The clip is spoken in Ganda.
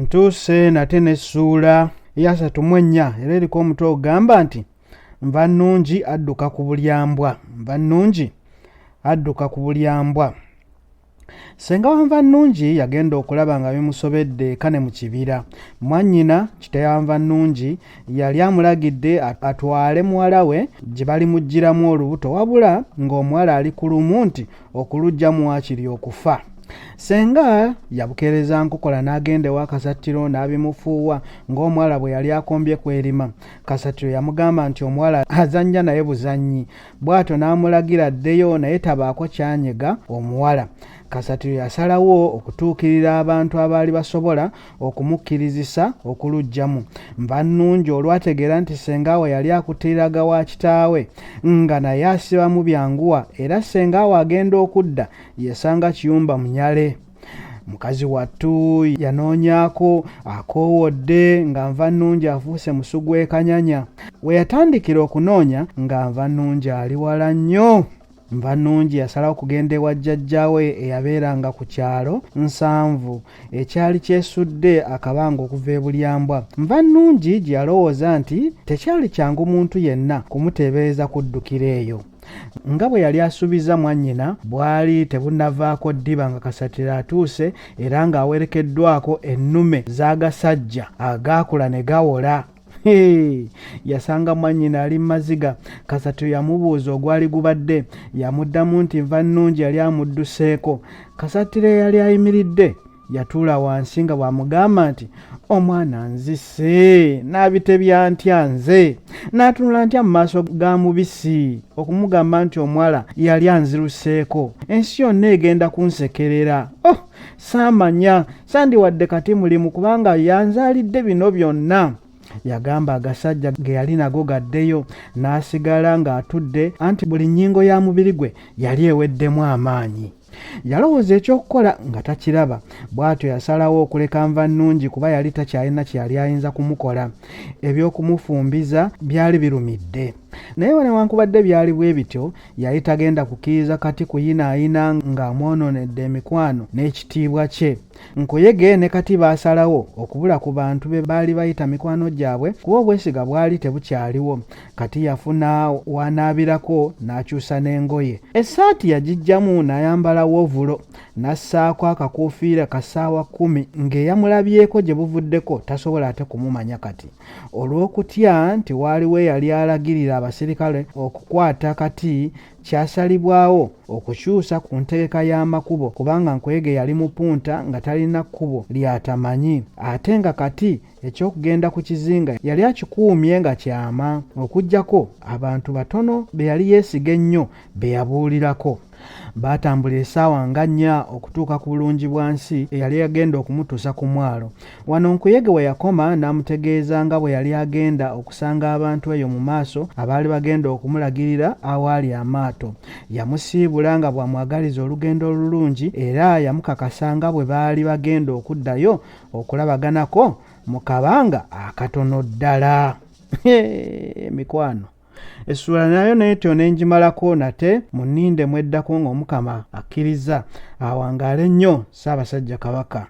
Ntuuse nate n'essuula eyasatu mu ennya era eriko omutwe ogugamba nti Nvannungi adduka ku bulyambwa. Nvannungi adduka ku bulyambwa. Ssenga wa Nvannungi yagenda okulaba nga bimusobedde eka ne mu kibira. Mwannyina kitaawe wa Nvannungi yali amulagidde atwale muwala we gye balimuggyiramu olubuto wabula ng'omuwala ali ku lumu nti okuluggyamu waakiri okufa. Ssenga yabukeereza nkokola n'agenda ewa Kasattiro n'abimufuuwa ng'omuwala bwe yali akombye kw'erima. Kasattiro yamugamba nti omuwala azannya naye buzannyi bw'atyo n'amulagira addeyo naye tabaako ky'anyega omuwala. Kasattiro yasalawo okutuukirira abantu abaali basobola okumukkirizisa okuluggyamu. Nvannungi olwategeera nti ssenga we yali akutte wa kitaawe nga naye asibamu byanguwa era ssenga we agenda okudda yasanga kiyumba munyale. Mukazi wattu yanoonyaako akoowodde nga Nvannungi afuuse musu gw'e Kanyanya. We yatandikira okunoonya nga Nvannungi ali wala nnyo. Nvannungi yasalawo okugenda ewa jjajjaawe eyabeeranga ku kyalo Nsanvu ekyali kyesudde akabanga okuva e Bulyambwa. Nvannungi gye yalowooza nti tekyali kyangu muntu yenna kumuteebereza kuddukira eyo. Nga bwe yali asuubizza mwannyina, bwali tebunnavaako ddiba nga Kasattiro atuuse era ng'awerekeddwako ennume z'agasajja agaakula ne gawola. Hee! Yasanga mwannyina ali mu maziga. Kasattiro yamubuuza ogwali gubadde. Yamuddamu nti Nvannungi yali amudduseeko. Kasattiro eyali ayimiridde yatuula wansi nga bw'amugamba nti omwana nzise n'abitebya ntya nze n'atunula ntya mu maaso ga mubisi okumugamba nti omuwala yali anziruseeko ensi yonna egenda kunsekerera oh saamanya sandiwadde kati mulimu kubanga yanzaalidde bino byonna yagamba agasajja ge yali nago gaddeyo n'asigala ng'atudde anti buli nnyingo ya mubiri gwe yali eweddemu amaanyi Yalowooza eky'okukola nga takiraba, bw'atyo yasalawo okuleka Nvannungi kuba yali takyalina kye yali ayinza kumukola. Eby'okumufumbiza byali birumidde. Naye newankubadde byali bwe bityo, yali tagenda kukkiriza Kati kuyinaayina ng'amwonoonedde emikwano n'ekitiibwa kye. Nkuyege ne Kati baasalawo okubula ku bantu be baali bayita mikwano gyabwe kuba obwesiga bwali tebukyaliwo. Kati yafuna w'anaabirako n'akyusa n'engoye. Essaati yagiggyamu n'ayambala wovulo n'assaako akakuufiira ka ssaawa kkumi ng'eyamulabyeko gye buvuddeko tasobola ate kumumanya kati. Olw'okutya nti waaliwo eyali alagirira abasirikale okukwata Kati Kyasalibwawo okukyusa ku ntegeka y'amakubo kubanga Nkuyege yali mupunta nga talina kkubo ly'atamanyi ate nga kati eky'okugenda ku kizinga yali akikuumye nga kyama okuggyako abantu batono be yali yeesiga ennyo be yabuulirako. Baatambula essaawa nga nnya okutuuka ku bulungi bwa nsi eyali agenda okumutuusa ku mwalo. Wano Nkuyege we yakoma n'amutegeeza nga bwe yali agenda okusanga abantu eyo mu maaso abaali bagenda okumulagirira awaali amaato. Yamusiibula nga bw'amwagaliza olugendo olulungi era yamukakasa nga bwe baali bagenda okuddayo okulabaganako mu kabanga akatono ddala. Emikwano. Essuula nayo n'etyo ne ngimalako nate munninde mweddako ng'Omukama akkirizza. Awangaale nnyo Ssaabasajja Kabaka.